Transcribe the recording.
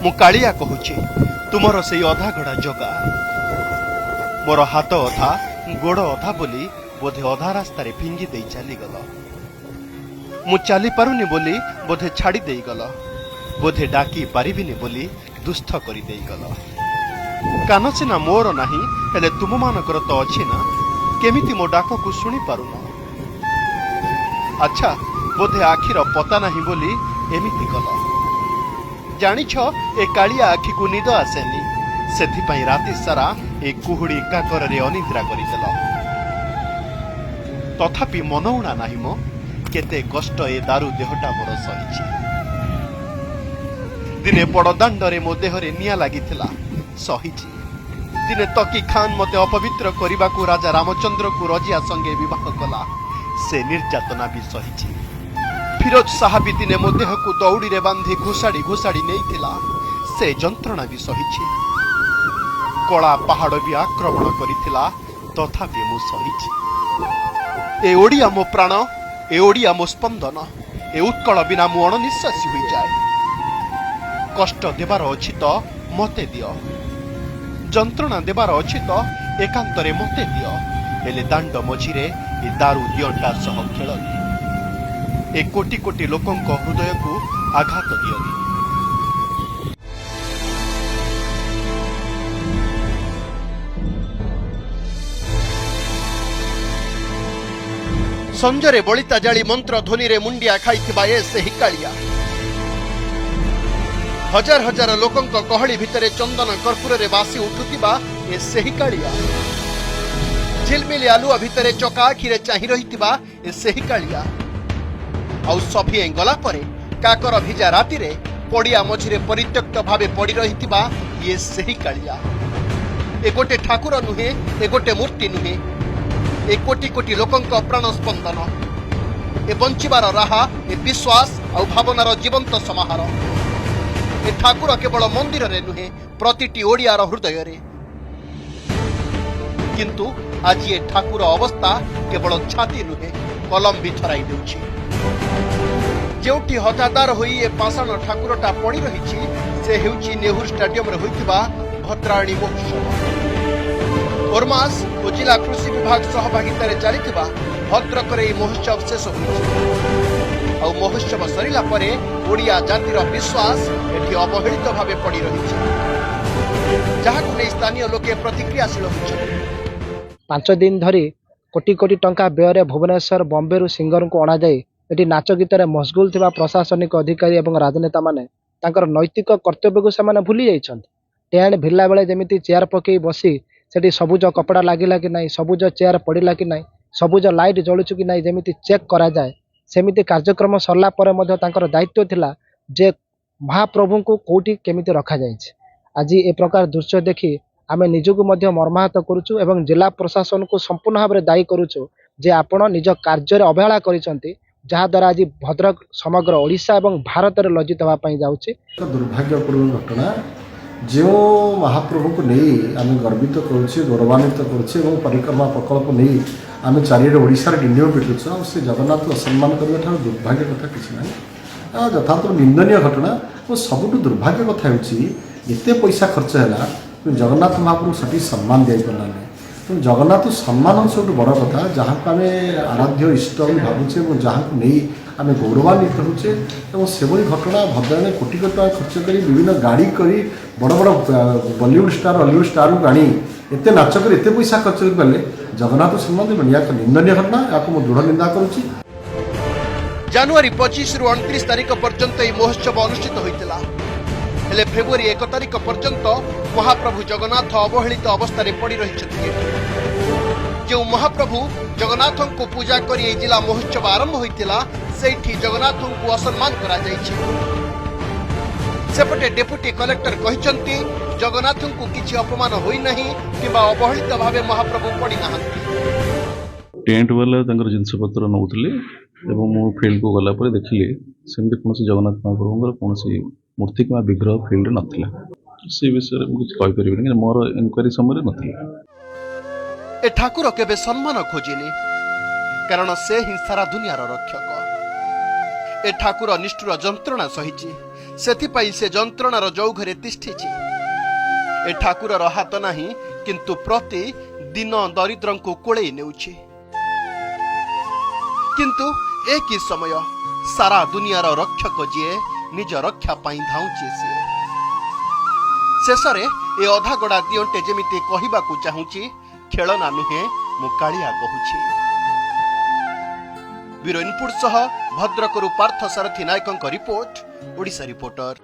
ମୁଁ କାଳିଆ କହୁଛି, ତୁମର ସେଇ ଅଧାଗଢ଼ା ଜଗା। ମୋର ହାତ ଅଧା, ଗୋଡ଼ ଅଧା ବୋଲି ବୋଧେ ଅଧା ରାସ୍ତାରେ ଫିଙ୍ଗି ଦେଇ ଚାଲିଗଲ। ମୁଁ ଚାଲିପାରୁନି ବୋଲି ବୋଧେ ଛାଡ଼ି ଦେଇଗଲ। ବୋଧେ ଡାକି ପାରିବିନି ବୋଲି ଦୁସ୍ଥ କରି ଦେଇଗଲ। କାନ ସିନା ମୋର ନାହିଁ, ହେଲେ ତୁମମାନଙ୍କର ତ ଅଛି ନା? କେମିତି ମୋ ଡାକକୁ ଶୁଣି ପାରୁନ? ଆଚ୍ଛା, ବୋଧେ ଆଖିର ପତା ନାହିଁ ବୋଲି ଏମିତି କଲ। ଜାଣିଛ, ଏ କାଳିଆ ଆଖିକୁ ନିଦ ଆସେନି। ସେଥିପାଇଁ ରାତି ସାରା ଏ କୁହୁଡ଼ି କାକରରେ ଅନିଦ୍ରା କରିଦେଲ। ତଥାପି ମନ ଉଣା ନାହିଁ ମୋ। କେତେ କଷ୍ଟ ଏ ଦାରୁ ଦେହଟା ମୋର ସହିଛି। ଦିନେ ବଡ଼ଦାଣ୍ଡରେ ମୋ ଦେହରେ ନିଆଁ ଲାଗିଥିଲା, ସହିଛି। ଦିନେ ତକି ଖାନ ମତେ ଅପବିତ୍ର କରିବାକୁ ରାଜା ରାମଚନ୍ଦ୍ରକୁ ରଜିଆ ସଙ୍ଗେ ବିବାହ କଲା, ସେ ନିର୍ଯାତନା ବି ସହିଛି। ଫିରୋଜ ସାହା ବି ଦିନେ ମୋ ଦେହକୁ ଦଉଡ଼ିରେ ବାନ୍ଧି ଘୋଷାଡ଼ି ଘୋଷାଡ଼ି ନେଇଥିଲା, ସେ ଯନ୍ତ୍ରଣା ବି ସହିଛି। କଳା ପାହାଡ଼ ବି ଆକ୍ରମଣ କରିଥିଲା, ତଥାପି ମୁଁ ସହିଛି। ଏ ଓଡ଼ିଆ ମୋ ପ୍ରାଣ, ଏ ଓଡ଼ିଆ ମୋ ସ୍ପନ୍ଦନ। ଏ ଉତ୍କଳ ବିନା ମୁଁ ଅଣନିଶ୍ୱାସୀ ହୋଇଯାଏ। କଷ୍ଟ ଦେବାର ଅଛି ତ ମତେ ଦିଅ, ଯନ୍ତ୍ରଣା ଦେବାର ଅଛି ତ ଏକାନ୍ତରେ ମତେ ଦିଅ, ହେଲେ ଦାଣ୍ଡ ମଝିରେ ଏ ଦାରୁ ଦିଅଁଟା ସହ ଖେଳନି। ଏ କୋଟି କୋଟି ଲୋକଙ୍କ ହୃଦୟକୁ ଆଘାତ ଦିଅନି। ସଞ୍ଜରେ ବଳିତା ଜାଳି ମନ୍ତ୍ର ଧ୍ୱନିରେ ମୁଣ୍ଡିଆ ଖାଇଥିବା ଏ ସେହି କାଳିଆ। ହଜାର ହଜାର ଲୋକଙ୍କ ଗହଳି ଭିତରେ ଚନ୍ଦନ କର୍ପୂରରେ ବାସି ଉଠୁଥିବା ଏ ସେହି କାଳିଆ। ଝିଲମିଲି ଆଲୁଅ ଭିତରେ ଚକା ଆଖିରେ ଚାହିଁ ରହିଥିବା ଏ ସେହି କାଳିଆ। ଆଉ ସଭିଏଁ ଗଲା ପରେ କାକର ଭିଜା ରାତିରେ ପଡ଼ିଆ ମଝିରେ ପରିତ୍ୟକ୍ତ ଭାବେ ପଡ଼ି ରହିଥିବା ଇଏ ସେହି କାଳିଆ। ଏ ଗୋଟେ ଠାକୁର ନୁହେଁ, ଏ ଗୋଟେ ମୂର୍ତ୍ତି ନୁହେଁ, ଏ କୋଟି କୋଟି ଲୋକଙ୍କ ପ୍ରାଣ ସ୍ପନ୍ଦନ, ଏ ବଞ୍ଚିବାର ରାହା, ଏ ବିଶ୍ୱାସ ଆଉ ଭାବନାର ଜୀବନ୍ତ ସମାହାର। ଏ ଠାକୁର କେବଳ ମନ୍ଦିରରେ ନୁହେଁ, ପ୍ରତିଟି ଓଡ଼ିଆର ହୃଦୟରେ। କିନ୍ତୁ ଆଜି ଏ ଠାକୁର ଅବସ୍ଥା କେବଳ ଛାତି ନୁହେଁ, କଲମ ବି ଥରାଇ ଦେଉଛି। ଯେଉଁଠି ହତାଦାର ହୋଇ ଏ ପାଷାଣ ଠାକୁରଟା ପଡ଼ି ରହିଛି, ସେ ହେଉଛି ନେହେରୁ ଷ୍ଟାଡିୟମରେ ହୋଇଥିବା ଭଦ୍ରାଣୀ ମହୋତ୍ସବ। ଓରମାସ ଓ ଜିଲ୍ଲା କୃଷି ବିଭାଗ ସହଭାଗିତାରେ ଚାଲିଥିବା ଭଦ୍ରକରେ ଏହି ମହୋତ୍ସବ ଶେଷ ହୋଇଛି। ଆଉ ମହୋତ୍ସବ ସରିଲା ପରେ ଓଡ଼ିଆ ଜାତିର ବିଶ୍ୱାସ ଏଠି ଅବହେଳିତ ଭାବେ ପଡ଼ି ରହିଛି, ଯାହାକୁ ନେଇ ସ୍ଥାନୀୟ ଲୋକେ ପ୍ରତିକ୍ରିୟାଶୀଳ ହୋଇଛନ୍ତି। 5 ଦିନ ଧରି କୋଟି କୋଟି ଟଙ୍କା ବ୍ୟୟରେ ଭୁବନେଶ୍ୱର, ବମ୍ବେରୁ ସିଙ୍ଗରଙ୍କୁ ଅଣାଯାଇ ଏଠି ନାଚ ଗୀତରେ ମସଗୁଲ ଥିବା ପ୍ରଶାସନିକ ଅଧିକାରୀ ଏବଂ ରାଜନେତାମାନେ ତାଙ୍କର ନୈତିକ କର୍ତ୍ତବ୍ୟକୁ ସେମାନେ ଭୁଲି ଯାଇଛନ୍ତି। ଟେଣ୍ଟ ଭିଡ଼ିଲା ବେଳେ ଯେମିତି ଚେୟାର ପକେଇ ବସି ସେଠି ସବୁଜ କପଡ଼ା ଲାଗିଲା କି ନାହିଁ, ସବୁଜ ଚେୟାର ପଡ଼ିଲା କି ନାହିଁ, ସବୁଜ ଲାଇଟ୍ ଜଳୁଛି କି ନାହିଁ ଯେମିତି ଚେକ୍ କରାଯାଏ, ସେମିତି କାର୍ଯ୍ୟକ୍ରମ ସରିଲା ପରେ ମଧ୍ୟ ତାଙ୍କର ଦାୟିତ୍ୱ ଥିଲା ଯେ ମହାପ୍ରଭୁଙ୍କୁ କୋଉଠି କେମିତି ରଖାଯାଇଛି। ଆଜି ଏ ପ୍ରକାର ଦୃଶ୍ୟ ଦେଖି ଆମେ ନିଜକୁ ମଧ୍ୟ ମର୍ମାହତ କରୁଛୁ ଏବଂ ଜିଲ୍ଲା ପ୍ରଶାସନକୁ ସମ୍ପୂର୍ଣ୍ଣ ଭାବରେ ଦାୟୀ କରୁଛୁ ଯେ ଆପଣ ନିଜ କାର୍ଯ୍ୟରେ ଅବହେଳା କରିଛନ୍ତି, ଯାହାଦ୍ୱାରା ଆଜି ଭଦ୍ରକ ସମଗ୍ର ଓଡ଼ିଶା ଏବଂ ଭାରତରେ ଲଜ୍ଜିତ ହେବା ପାଇଁ ଯାଉଛି। ଏକ ଦୁର୍ଭାଗ୍ୟପୂର୍ଣ୍ଣ ଘଟଣା। ଯେଉଁ ମହାପ୍ରଭୁଙ୍କୁ ନେଇ ଆମେ ଗର୍ବିତ କରୁଛେ, ଗୌରବାନ୍ୱିତ କରୁଛେ ଏବଂ ପରିକ୍ରମା ପ୍ରକଳ୍ପ ନେଇ ଆମେ ଚାରିଆଡ଼େ ଓଡ଼ିଶାରେ ଡିଣ୍ଡିମ ପିଟୁଛୁ, ଆଉ ସେ ଜଗନ୍ନାଥକୁ ଅସମ୍ମାନ କରିବା ଠାରୁ ଦୁର୍ଭାଗ୍ୟ କଥା କିଛି ନାହିଁ। ଆଉ ଯଥାର୍ଥ ନିନ୍ଦନୀୟ ଘଟଣା ଓ ସବୁଠୁ ଦୁର୍ଭାଗ୍ୟ କଥା ହେଉଛି, ଏତେ ପଇସା ଖର୍ଚ୍ଚ ହେଲା କିନ୍ତୁ ଜଗନ୍ନାଥ ମହାପ୍ରଭୁ ସଠିକ୍ ସମ୍ମାନ ଦିଆଯାଇପାରିଲା ନାହିଁ। ତେଣୁ ଜଗନ୍ନାଥ ସମ୍ମାନ ସବୁଠୁ ବଡ଼ କଥା। ଯାହାକୁ ଆମେ ଆରାଧ୍ୟ ଇଷ୍ଟ ବୋଲି ଭାବୁଛେ ଏବଂ ଯାହାକୁ ନେଇ ଆମେ ଗୌରବାନ୍ୱିତ ହେଉଛେ ଏବଂ ସେଭଳି ଘଟଣା ଭଦ୍ରାଣୀ କୋଟି କୋଟି ଟଙ୍କା ଖର୍ଚ୍ଚ କରି, ବିଭିନ୍ନ ଗାଡ଼ି କରି, ବଡ଼ ବଡ଼ ବଲିଉଡ଼ ଷ୍ଟାର, ହଲିଉଡ଼ ଷ୍ଟାରଙ୍କୁ ଆଣି ଏତେ ନାଚ କରି ଏତେ ପଇସା ଖର୍ଚ୍ଚ କରିପାରିଲେ, ଜଗନ୍ନାଥ ସମ୍ମାନ ଦେବେନି? ଏହା ଏକ ନିନ୍ଦନୀୟ ଘଟଣା। ଏହାକୁ ମୁଁ ଦୃଢ଼ ନିନ୍ଦା କରୁଛି। ଜାନୁଆରୀ 25ରୁ 29 ତାରିଖ ପର୍ଯ୍ୟନ୍ତ ଏହି ମହୋତ୍ସବ ଅନୁଷ୍ଠିତ ହୋଇଥିଲା। ହେଲେ ଫେବୃଆରୀ 1 ତାରିଖ ପର୍ଯ୍ୟନ୍ତ ମହାପ୍ରଭୁ ଜଗନ୍ନାଥ ଅବହେଳିତ ଅବସ୍ଥାରେ ପଡ଼ି ରହିଛନ୍ତି ଏଠି। ଯେଉଁ ମହାପ୍ରଭୁ ଜଗନ୍ନାଥଙ୍କୁ ପୂଜା କରି ଏହି ଜିଲ୍ଲା ମହୋତ୍ସବ ଆରମ୍ଭ ହୋଇଥିଲା, ସେଇଠି ଜଗନ୍ନାଥଙ୍କୁ ଅସମ୍ମାନ କରାଯାଇଛି। ସେପଟେ ଡେପୁଟି କଲେକ୍ଟର କହିଛନ୍ତି, ଜଗନ୍ନାଥଙ୍କୁ କିଛି ଅପମାନ ହୋଇନାହିଁ କିମ୍ବା ଅବହେଳିତ ଭାବେ ମହାପ୍ରଭୁ ପଡ଼ିନାହାନ୍ତି। ଟେଣ୍ଟ ବାଲା ତାଙ୍କର ଜିନିଷପତ୍ର ନେଉଥିଲେ ଏବଂ ମୁଁ ଫିଲ୍ଡକୁ ଗଲା ପରେ ଦେଖିଲି, ସେମିତି କୌଣସି ଜଗନ୍ନାଥ ମହାପ୍ରଭୁଙ୍କର କୌଣସି ମୂର୍ତ୍ତି କିମ୍ବା ବିଗ୍ରହ ଫିଲ୍ଡରେ ନଥିଲା। ସେ ବିଷୟରେ ମୁଁ କିଛି କହିପାରିବିନି, କିନ୍ତୁ ମୋର ଇନକ୍ୱାରି ସମୟରେ ନଥିଲା। ଏ ଠାକୁର କେବେ ସମ୍ମାନ ଖୋଜିନି, କାରଣ ସେ ହିଁ ସାରା ଦୁନିଆର ରକ୍ଷକ। ଏ ଠାକୁର ନିଷ୍ଠୁର ଯନ୍ତ୍ରଣା ସହିଛି। ସେଥିପାଇଁ ସେ ଯନ୍ତ୍ରଣାର ଜଉଘରେ ତିଷ୍ଠିଛି। ଏ ଠାକୁରର ହାତ ନାହିଁ, କିନ୍ତୁ ପ୍ରତି ଦିନ ଦରିଦ୍ରଙ୍କୁ କୋଳେଇ ନେଉଛି। କିନ୍ତୁ ଏ କି ସମୟ? ସାରା ଦୁନିଆର ରକ୍ଷକ ଯିଏ, ନିଜ ରକ୍ଷା ପାଇଁ ଧାଉଁଛି ସିଏ। ଶେଷରେ ଏ ଅଧାଗଡ଼ା ଦିଅଁଟେ ଯେମିତି କହିବାକୁ ଚାହୁଁଛି, ଖେଳନା ନୁହେଁ, ମୁଁ କାଳିଆ କହୁଛି। ବ୍ୟୁରୋ ଇନପୁଟ ସହ ଭଦ୍ରକରୁ ପାର୍ଥ ସାରଥୀ ନାୟକଙ୍କ ରିପୋର୍ଟ, ଓଡ଼ିଶା ରିପୋର୍ଟର।